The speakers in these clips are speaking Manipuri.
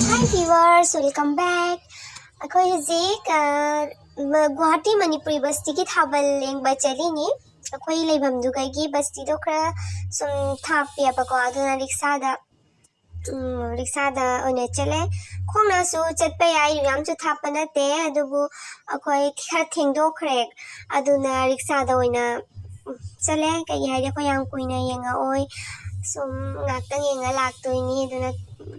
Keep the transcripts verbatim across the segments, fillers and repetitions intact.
Hi viewers, welcome back. ꯑꯩꯈꯣꯏ ꯍꯧꯖꯤꯛ, ꯑ, ꯃ-, ꯒꯨꯋꯥꯍꯥꯇꯤ ꯃꯅꯤꯄꯨꯔꯤ ꯕꯁꯇꯤꯒꯤ ꯊꯥꯕꯜ ꯌꯦꯡꯕ ꯆꯠꯂꯤꯅꯤ꯫ ꯑꯩꯈꯣꯏ ꯂꯩꯐꯝꯗꯨꯒꯒꯤ ꯕꯁꯇꯤꯗꯣ ꯈꯔ ꯁꯨꯝ ꯊꯥꯞꯄꯦꯕꯀꯣ, ꯑꯗꯨꯅ ꯔꯤꯛꯁꯥꯗ, ꯎꯝ, ꯔꯤꯛꯁꯥꯗ ꯑꯣꯏꯅ ꯆꯠꯂꯦ꯫ ꯈꯣꯡꯅꯁꯨ ꯆꯠꯄ ꯌꯥꯏ, ꯌꯥꯝꯁꯨ ꯊꯥꯞꯄ ꯅꯠꯇꯦ, ꯑꯗꯨꯕꯨ ꯑꯩꯈꯣꯏ ꯈꯔ ꯊꯦꯡꯗꯣꯛꯈ꯭ꯔꯦ, ꯑꯗꯨꯅ ꯔꯤꯛꯁꯥꯗ ꯑꯣꯏꯅ ꯆꯠꯂꯦ꯫ ꯀꯩꯒꯤ ꯍꯥꯏꯗꯤ ꯑꯩꯈꯣꯏ ꯌꯥꯝ ꯀꯨꯏꯅ ꯌꯦꯡꯉꯛꯑꯣꯏ, ꯁꯨꯝ ꯉꯥꯛꯇꯪ ꯌꯦꯡꯉ ꯂꯥꯛꯇꯣꯏꯅꯤ꯫ ꯑꯗꯨꯅ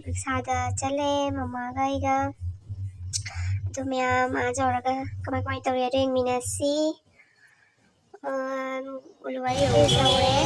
ꯔꯤꯛꯁꯥꯗ ꯆꯠꯂꯦ ꯃꯃꯥꯒ ꯑꯩꯒ꯫ ꯑꯗꯨ ꯃꯌꯥꯝ ꯑꯥ ꯌꯧꯔꯒ ꯀꯃꯥꯏ ꯀꯃꯥꯏ ꯇꯧꯔꯤ ꯑꯗꯨ ꯌꯦꯡꯃꯤꯟꯅꯁꯤ꯫ ꯑꯥ, ꯎꯂꯨꯋꯥꯔꯤ ꯌꯧꯔꯦ꯫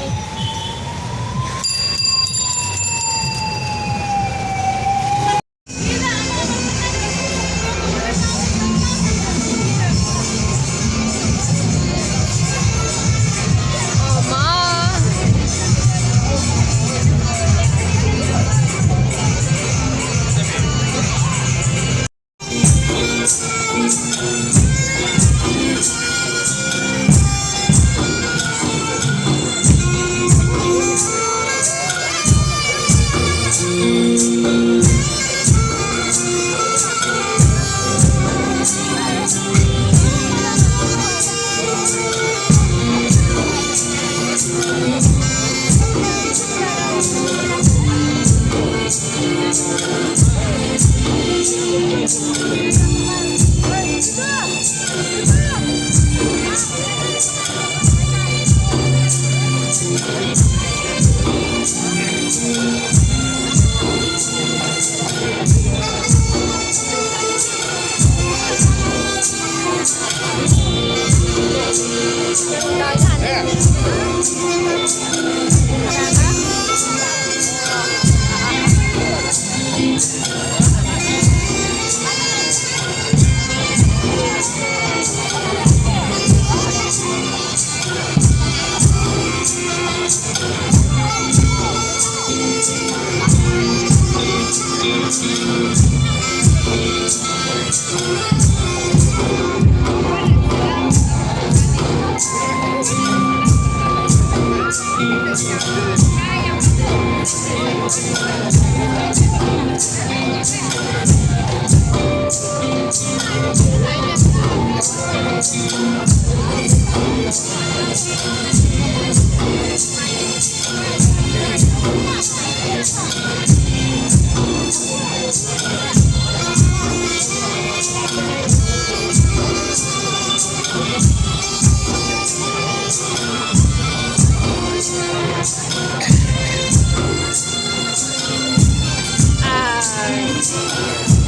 Ah.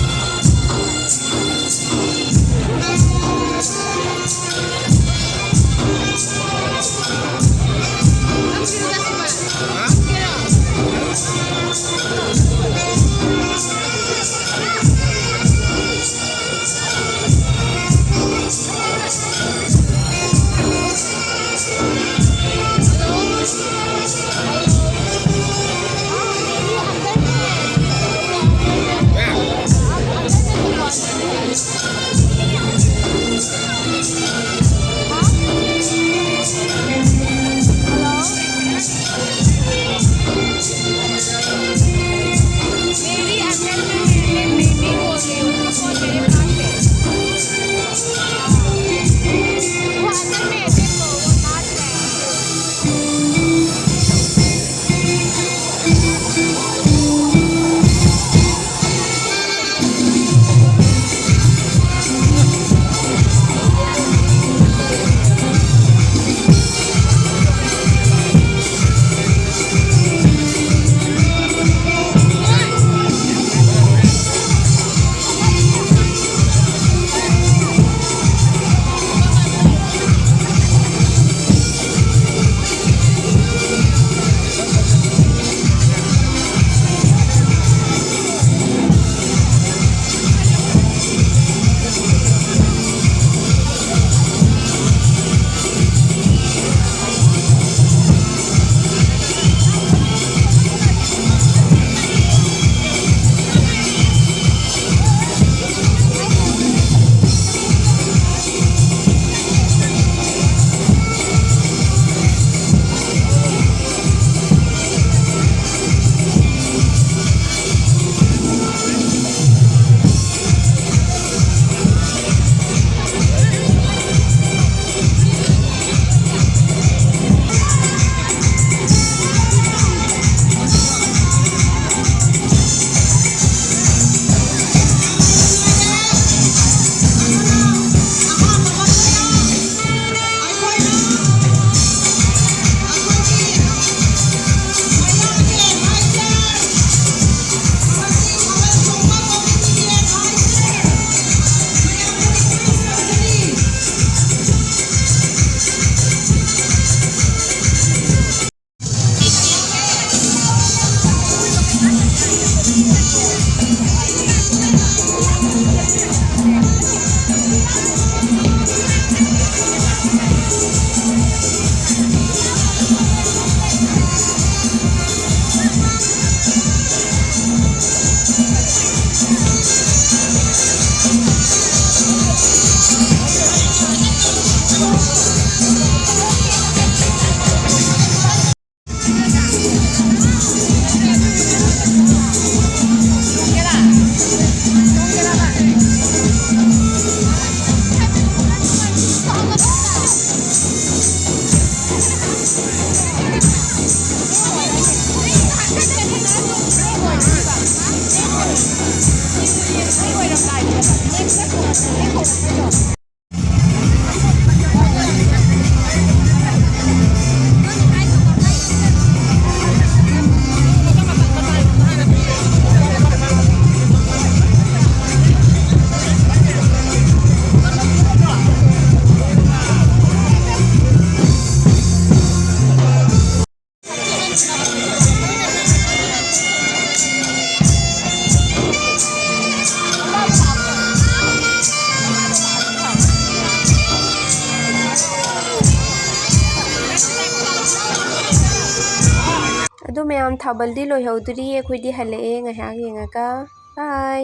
ꯑꯗꯣ ꯃꯌꯥꯝ, ꯊꯥꯕꯜꯗꯤ ꯂꯣꯏꯍꯧꯗ꯭ꯔꯤ, ꯑꯩꯈꯣꯏꯗꯤ ꯍꯜꯂꯛꯑꯦ ꯉꯥꯏꯍꯥꯛ ꯌꯦꯡꯉꯒ꯫ Bye꯫